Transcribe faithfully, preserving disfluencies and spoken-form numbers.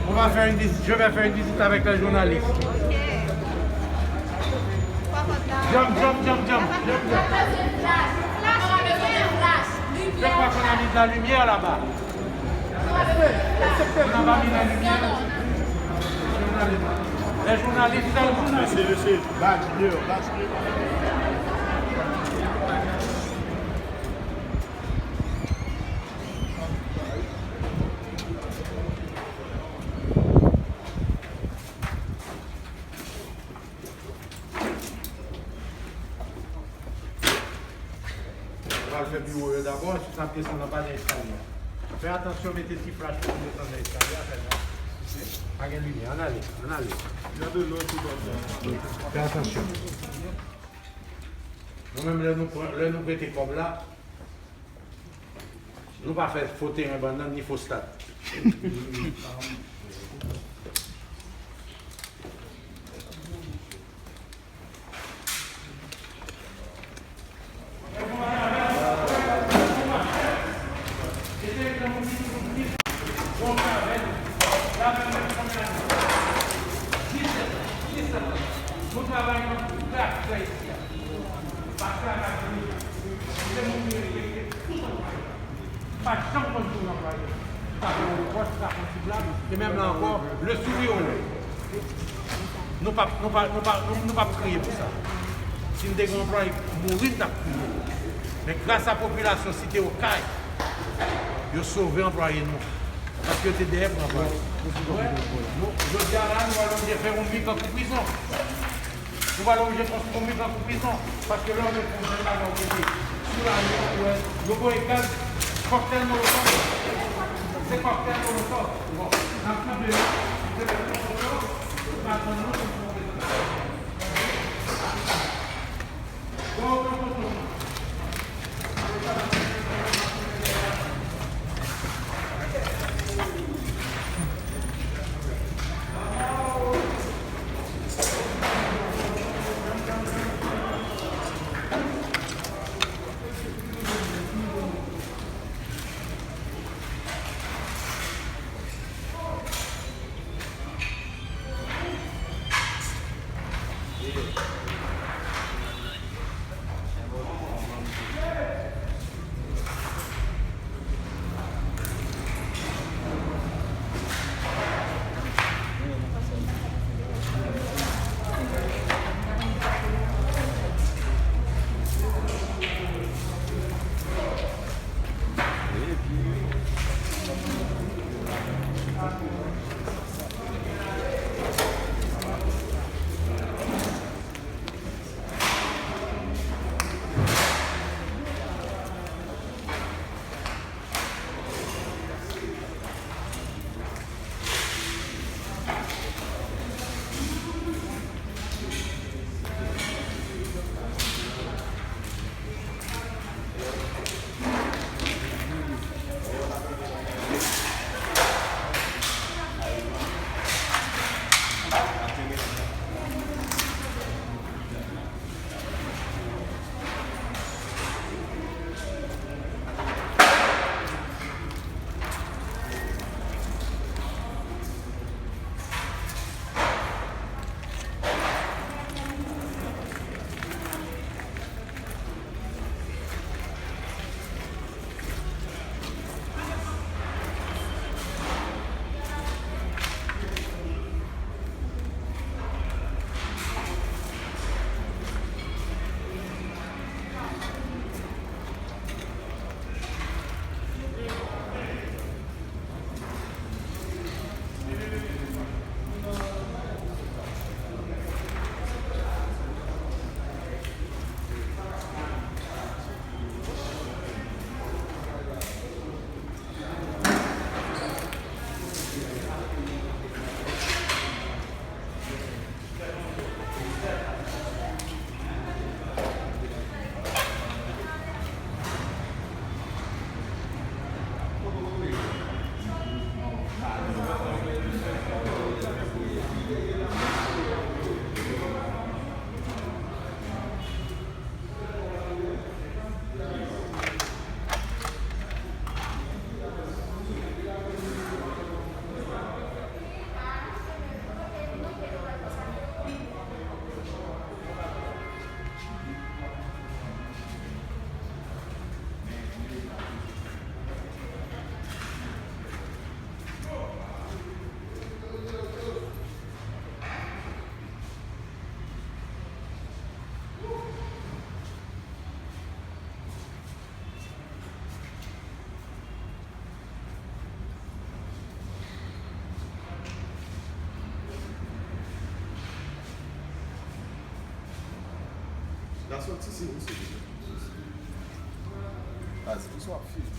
On va faire une visite. Je vais faire une visite avec les journalistes. Jump, jump, jump, jump. Jump, jump. Je crois qu'on a mis de la lumière là-bas. On a pas mis la lumière. Les journalistes, les journalistes. Mesye, mesye, bati deyò, bati deyò. Pral fè biwo yo dabò, ensuite n ap desann anba nan eskalye a. Fè atansyon, mete ti flach pou nou desann nan eskalye a, fè nwa. Pa gen limyè, ann ale, ann ale. Fè atansyon. Nou menm, lè nou pran, lè nou prete kòb la, nou pa fè fo teren bannann ni fo stad. Pa janm konn pou yon anplwaye. Sa fè yon repwòch, sa fè yon ti blag, e menm la ankò, le sourire aux lèvres. Nou p ap, nou p ap, nou p ap, nou, nou p ap kriye pou sa. Si n te gen anplwaye mouri, n t ap kriye. Men gras a popilasyon Site Okay, yo sove anplwaye nou. Paske yo te dèyè pou anplwaye. Nou, jodi a la, nou alonje fè yon mi kankou prizon. Nou pa oblije konstwi yon mi kankou prizon, paske lè w met yon jèn bagay w mete sou lari a, ou wè, yo voye gaz, kòktèl molotòf. Se kòktèl molotòf. Bon, n ap kanpe la, se lè nou konprann nou, nou pa tann nou pou nou konprann. Bon, nou konprann nou. Sòti se ou se li. Baz, kisa w ap file?